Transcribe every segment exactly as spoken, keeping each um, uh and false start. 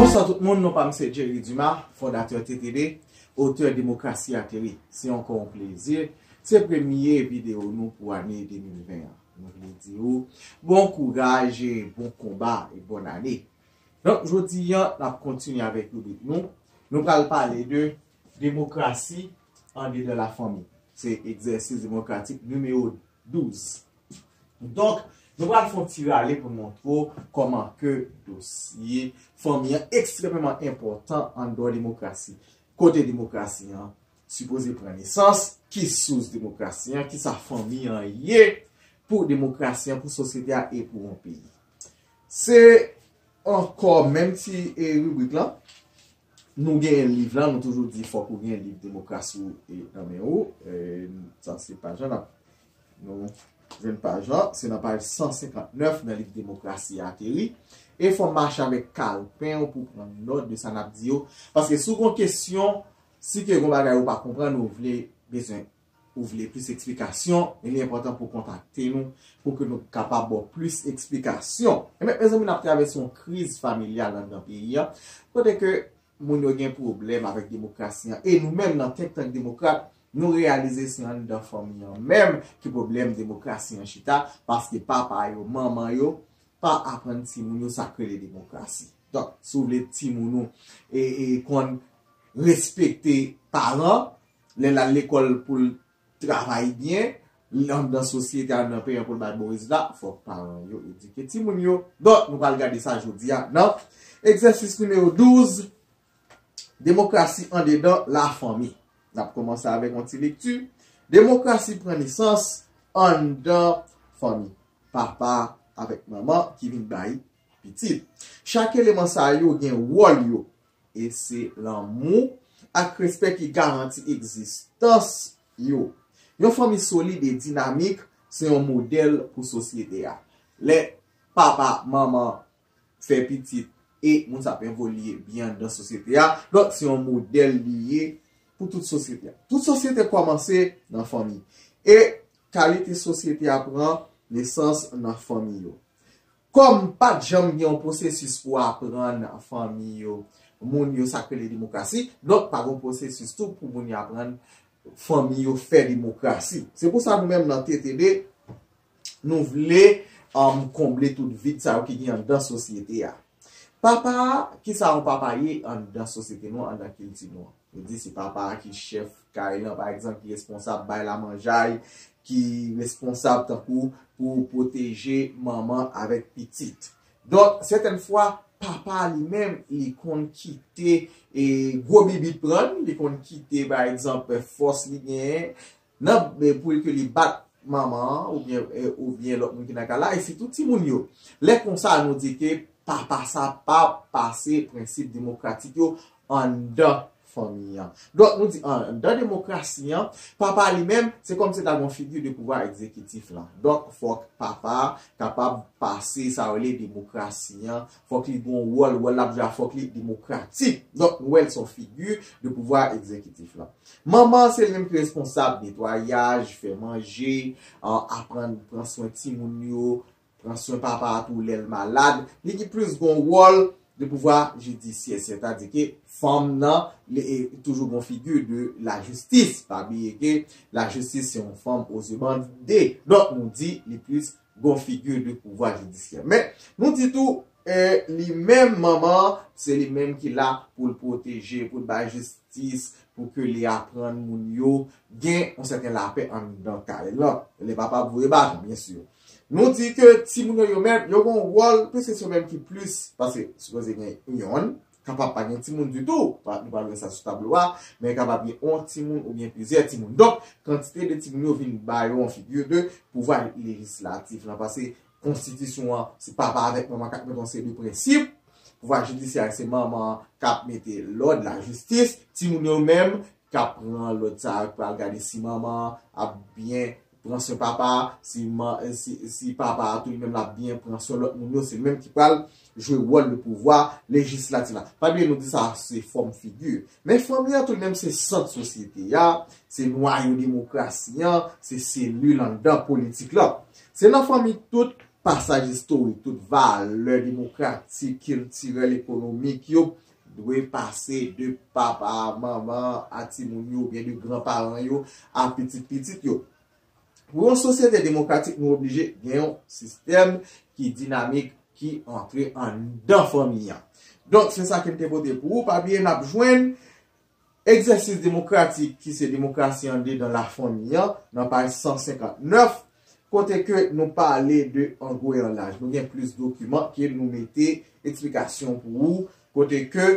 Bonswa tout moun, non pa m se Jerry Dumas, fondatè T T D, otè Demokrasi Ateri. Se ankò yon plezi. Se premye videyo nou pou ane de mil ven an. Nou vle di w bon kouraj, bon konba e bòn ane. Donk, jodi a, n ap kontinye avèk ribrik nou. Nou pral pale de demokrasi andedan lafanmi. Se egzèsis demokratik nimewo douz. Donk, nou pral fè yon ti rale pou n montre w kòman ke dosye fanmi an ekstrèmeman enpòtan anndan demokrasi. Kote demokrasi an sipoze pran nesans, ki sous demokrasi an, ki sa fanmi an ye pou demokrasi an, pou sosyete a e pou yon peyi. Se ankò menm ti e, ribrik lan. Nou gen liv lan, nou toujou di fòk ou gen liv demokrasi ou e, nan men ou. E, sa se paj lan, n ap, nou jwenn paj lan, se nan paj san senkant nèf nan liv Demokrasi Ateri. E fò w mache avèk kalpen w pou pran nòt de sa n ap di yo. Paske si w gen kesyon, si ke gen bagay ou pa konprann, ou vle bezwen ou vle plis eksplikasyon, e li enpòtan pou w kontakte nou pou ke nou kapab ba w plis eksplikasyon. Ebyen, mezanmi, n ap travèse yon kriz familyal anndan peyi a, kote ke moun yo gen pwoblèm avèk demokrasi an. E nou menm, nan Think Tank Demokrat, nou reyalize se anndan fanmi an menm ke pwoblèm demokrasi an chita, paske papa yo, manman yo pa aprann timoun yo sa k rele demokrasi. Donk, si w vle timoun ou e, e konn respekte paran, lè l al lekòl pou l travay byen, anndan sosyete a, anndan peyi an pou l bay bon rezilta, fòk paran yo edike timoun yo. Donk, nou pral gade sa jodi a nan egzèsis nimewo douz, demokrasi andedan lafanmi. N ap kòmanse avèk yon ti lekti. Demokrasi pran nesans anndan fanmi. Papa avèk manman ki vin bay pitit. Chak eleman sa yo gen wòl yo, e se lanmou ak respè ki garanti egzistans yo. Yon fanmi solid e dinamik se yon modèl pou sosyete a. Lè papa, manman fè pitit e moun sa ap evolye byen anndan sosyete a, donk se yon modèl li ye pou tout sosyete a. Tout sosyete kòmanse nan fanmi. E kalite sosyete a pran nesans nan fanmi yo. Kòm pa t janm gen yon pwosesis pou aprann fanmi yo, moun yo sa k rele demokrasi, donk pa gen yon pwosesis tou pou moun yo aprann fanmi yo fè demokrasi. Se pou sa nou menm nan T T D, nou vle, um, konble tout vid sa yo ki gen anndan sosyete a. Papa, kisa yon papa ye anndan sosyete nou an, anndan kilti nou an? Nou di se papa a ki chèf kay lan, pa egzanp, ki responsab bay lamanjay, ki responsab tankou pou pwoteje manman avèk pitit. Donk, sètèn fwa, papa li menm, li konn kite, e, gwo bibit pran l, li konn kite, pa egzanp, fòs li genyen, nan, e, pou ke li bat manman an, oubyen, e, oubyen lòt moun ki nan kay la, e sitou timoun yo. Lè konsa, nou di ke papa sa pa pase prensip demokratik yo anndan fanmi an. Donk, nou di, anndan demokrasi an, papa li menm, se kòm se ta gen yon figi de pouvwa egzekitif lan. Donk, fòk papa kapab pase sa yo rele demokrasi an, fòk li gen yon wòl, wòl l ap jwe a, fòk li demokratik. Donk, nou wè l se yon figi de pouvwa egzekitif lan. Manman an, se li menm ki responsab netwayaj, fè manje, a, aprann pran swen timoun yo, pran swen papa a tou lè l malad. Li ki plis gen yon wòl de pouvwa jidisyè, sètadi ke fanm nan, li, e, toujou gen yon figi de lajistis. Pa bliye ke lajistis se yon fanm aux yeux bandés. Donk, nou di li plis gen yon figi de pouvwa jidisyè. Men, nou di tou, e, li menm, manman an, se li menm ki la pou l pwoteje, pou l bay jistis, pou ke li aprann moun yo gen yon sèten lapè anndan kay lan. Lè papa voye baton, byen si. Nou di ke timoun yo, yo menm, yo gen yon wòl, piske se yo menm ki plis, paske sipoze gen yonn, kapab pa gen timoun ditou, pa, nou pa wè sa sou tablo a, men kapab gen yon timoun oubyen plizyè timoun. Donk, kantite de timoun yo vin ba yo yon figi de pouvwa lejislatif lan, paske konstitisyon an, se papa avèk manman k ap mete yon seri de prensip, pouvwa jidisyè a, se manman an k ap mete lòd, lajistis, timoun yo menm, k ap pran lòd sa a, k pral gade si manman an ap byen pran swen papa a, si, man, si, si papa a tou li menm l ap byen pran swen lòt moun yo, se li menm ki pral jwe wòl de pouvwa lejislatif la. Pa bliye nou di sa se fòm figi. Men fanmi an tou li menm se sant sosyete a, se nwayo demokrasi an, se selil anndan politik lan. Se nan fanmi tout pasaj istorik, tout valè demokratik, kiltirèl, ekonomik yo dwe pase de papa, manman a timoun yo, oubyen de granparan yo a pitit pitit yo. Pou yon sosyete demokratik, nou oblije gen yon sistèm ki dinamik, ki antre anndan fanmi an. Donk, se sa ke m te pote pou ou. Pa bliye, n ap jwenn egzèsis demokratik, ki se demokrasi andedan lafanmi an, nan paj san senkant nèf, kote ke nou pale de an gwo e an laj. Nou gen plis dokiman ke nou mete eksplikasyon pou ou, kote ke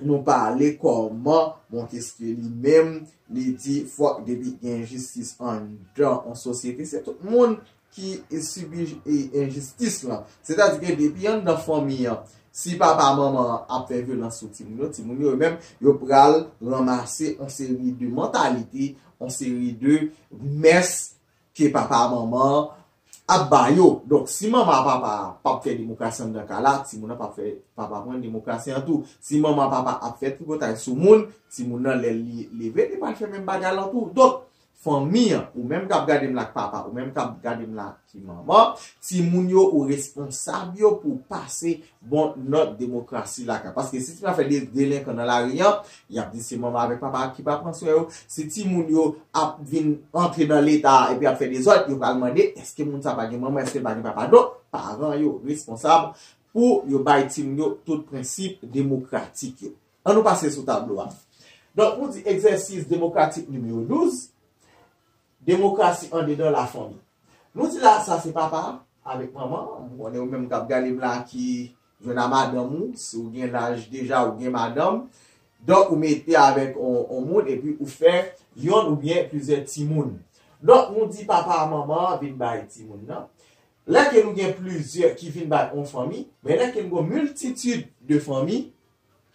nou pale kòman Montesquieu li menm, li di fòk depi gen jistis anndan yon sosyete, se tout moun ki sibi enjistis lan. Sètadi ke depi anndan fanmi an, si papa manman an ap fè vyolans sou timoun yo, timoun yo menm, yo pral ranmase yon seri de mantalite, yon seri de mès ke papa manman an ap ba yo. Donk, si manman a papa a p ap fè demokrasi anndan kay la, timoun nan p ap fè papa pran demokrasi an tou. Si manman a papa ap fè tripotay sou moun, timoun nan lè li leve, li pral fè menm bagay lan tou. Donk, fanmi an, ou menm k ap gade m la k papa, ou menm k ap gade m la ki manman, timoun yo ou responsab yo pou pase bon nòt demokrasi lakay. Paske si timoun ap fè de delenkan nan lari an, y ap di se manman avèk papa ki pa pran swen yo. Si timoun yo ap vin antre nan leta epi ap fè dezòd, yo pral mande èske moun sa pa gen manman, èske l pa gen papa. Donk, paran yo responsab pou yo bay timoun yo tout prensip demokratik yo. An nou pase sou tablo a. Donk, nou di egzèsis demokratik nimewo douz, demokrasi andedan lafanmi. Nou di la, sa se papa avèk manman. M konnen ou menm k ap gade m la ki jwenn a madanm ou, si w gen laj deja, ou gen madanm. Donk, ou mete avèk on, on moun, epi ou fè yonn oubyen plizyè timoun. Donk, nou di papa a manman an vin bay timoun nan. Lè ke nou gen plizyè ki vin bay on fanmi, men lè ke nou gen miltitid de fanmi,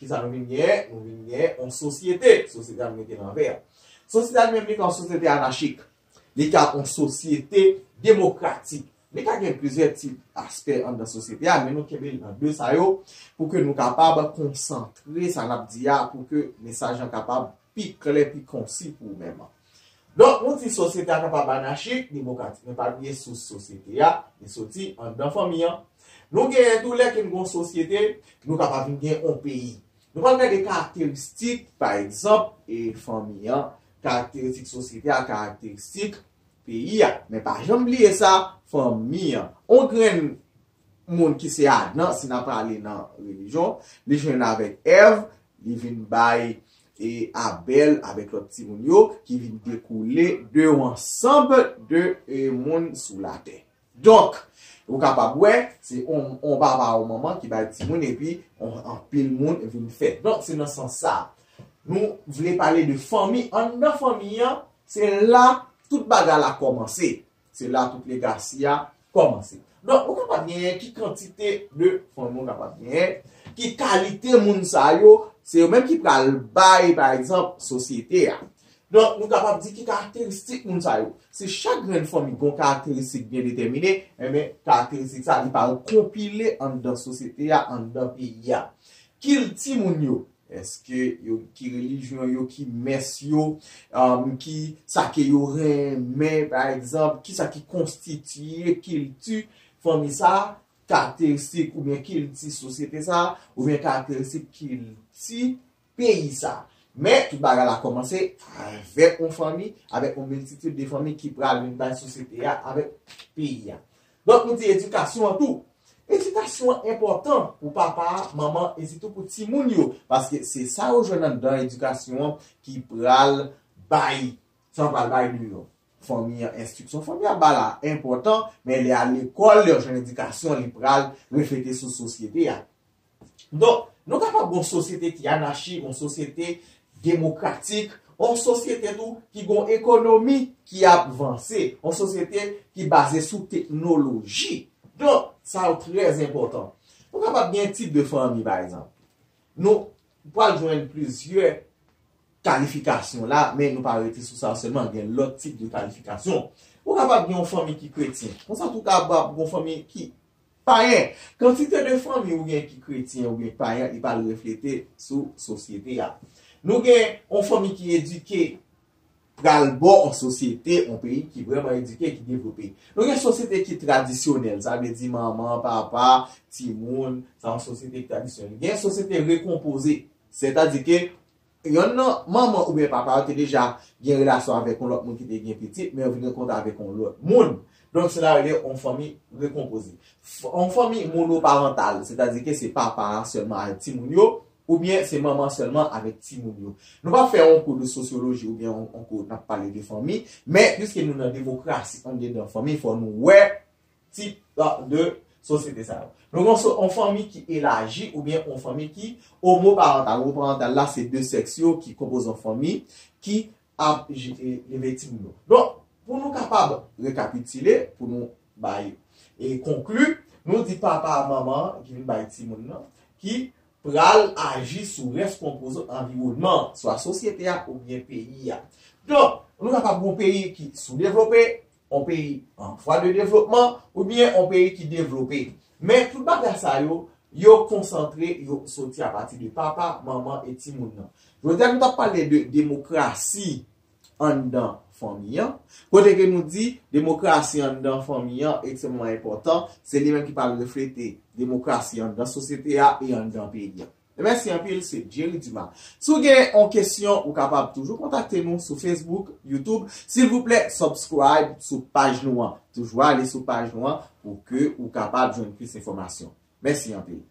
kisa nou vin genyen? Nou vin genyen yon sosyete. Sosyete a nou mete nan vè a. Sosyete a li menm li ka yon sosyete anachik. Li ka yon sosyete demokratik. Li ka gen plizyè tip aspè anndan sosyete a, men nou kenbe l nan de sa yo pou ke nou kapab konsantre sa n ap di a, pou ke mesaj lan kapab pi klè, pi konsi pou ou menm. Donk, nou di sosyete a kapab anachik, demokratik, men pa bliye sous sosyete a, li soti anndan fanmi an. Nou genyen tou lè ke n gen yon sosyete, nou kapab vin gen yon peyi. Nou pral gade karakteristik, pa egzanp, e fanmi an, karakteristik sosyete a, karakteristik peyi a. Men pa janm bliye sa, fanmi an. On grenn moun ki se Adan, si n ap prale nan relijyon, li jwenn avèk Èv, li vin bay e Abèl avèk lòt timoun yo ki vin dekoule de yon ansanm de e, moun sou latè. Donk, ou kapab wè, se on, on papa, on manman ki bay timoun, epi on, anpil moun vin fèt. Donk, se nan sans sa. Nou vle pale de fanmi. Anndan fanmi an, se la tout bagay la kòmanse. Se la tout legasi a kòmanse. Donk, ou kapab genyen ki kantite de fanmi ou kapab genyen, ki kalite moun sa yo, se yo menm ki pral bay, pa egzanp, sosyete a. Donk, nou kapab di ki karakteristik moun sa yo. Si chak grenn fanmi gen yon karakteristik byen detèmine, enben, karakteristik sa, li pral konpile anndan sosyete a, anndan peyi a. Kilti moun yo, èske yo, ki relijyon yo, ki mès yo, um, ki sa ke yo renmen, pa egzanp, ki sa ki konstitye kilti fanmi sa, karakteristik oubyen kilti sosyete sa, oubyen karakteristik kilti peyi sa. Men, tout bagay la kòmanse avèk yon fanmi, avèk yon miltitid de fanmi ki pral vin bay sosyete a, avèk peyi a. Donk, nou di edikasyon an tou. Edikasyon an enpòtan pou papa, manman, e sitou pou timoun yo. Paske se sa yo jwenn anndan edikasyon an ki pral bay, sa yo pral bay deyò. Fanmi an, enstriksyon fanmi an ba la enpòtan, men lè al lekòl, lè yo jwenn edikasyon, li pral reflete sou sosyete a. Donk, nou kapab gen yon sosyete ki anachik, yon sosyete demokratik, yon sosyete tou ki gen yon ekonomi ki ap vanse, yon sosyete ki baze sou teknoloji. Donk, sa yo trè enpòtan. Nou kapab gen tip de fanmi, pa egzanp. Nou pral jwenn plizyè kalifikasyon la, men nou pa rete sou sa sèlman, gen lòt tip de kalifikasyon. Ou kapab gen yon fanmi ki kretyen. Konsa tou kapab gen yon fanmi ki payen. Kantite de fanmi ou gen ki kretyen oubyen payen, li pral reflete sou sosyete a. Nou gen yon fanmi ki edike, pral bò yon sosyete, yon peyi ki vrèman edike, ki devlope. Nou gen sosyete ki tradisyonèl, sa vle di manman, papa, timoun, sa yon sosyete ki tradisyonèl. Gen sosyete rekonpoze, sètadi ke yonn nan manman oubyen papa yo te deja gen relasyon avèk yon lòt moun ki te gen pitit, men yo vin rankontre avèk yon lòt moun. Donk, se la yo rele yon fanmi rekonpoze. F- Yon fanmi monoparantal, sètadi ke se papa a sèlman avèk timoun yo, oubyen se manman sèlman avèk timoun yo. Nou pa fè yon kou de sosyoloji oubyen yon, yon kou n ap pale de fanmi, men piske nou nan demokrasi andedan fanmi, fò nou wè tip de sosyete sa yo. Nou gen yon fanmi ki elaji oubyen yon fanmi ki omoparantal. Omoparantal la, se de sèks yo ki konpoze yon fanmi ki ap leve timoun yo. Donk, pou nou kapab rekapitile, pou nou bay e konkli, nou di papa a manman ki vin bay timoun nan, ki pral aji sou rès konpoze anviwònman, swa sosyete a oubyen peyi a. Donk, nou kapab gen yon peyi ki soudevlope, yon peyi an vwa de devlopman, oubyen yon peyi ki devlope. Men tout bagay sa yo, yo konsantre, yo soti apati de papa, manman e timoun nan. Jodi a, nou t ap pale de demokrasi anndan fanmi an. Kote ke nou di demokrasi anndan fanmi an ekstrèmman enpòtan, se li menm ki pral reflete demokrasi anndan sosyete a e anndan peyi an. Mèsi anpil, se Jerry Dumas. Si w gen yon kesyon, ou kapab toujou kontakte nou sou Facebook, YouTube. Silvouplè, subscribe sou paj nou an. Toujou ale sou paj nou an pou ke ou kapab jwenn plis enfòmasyon. Mèsi anpil.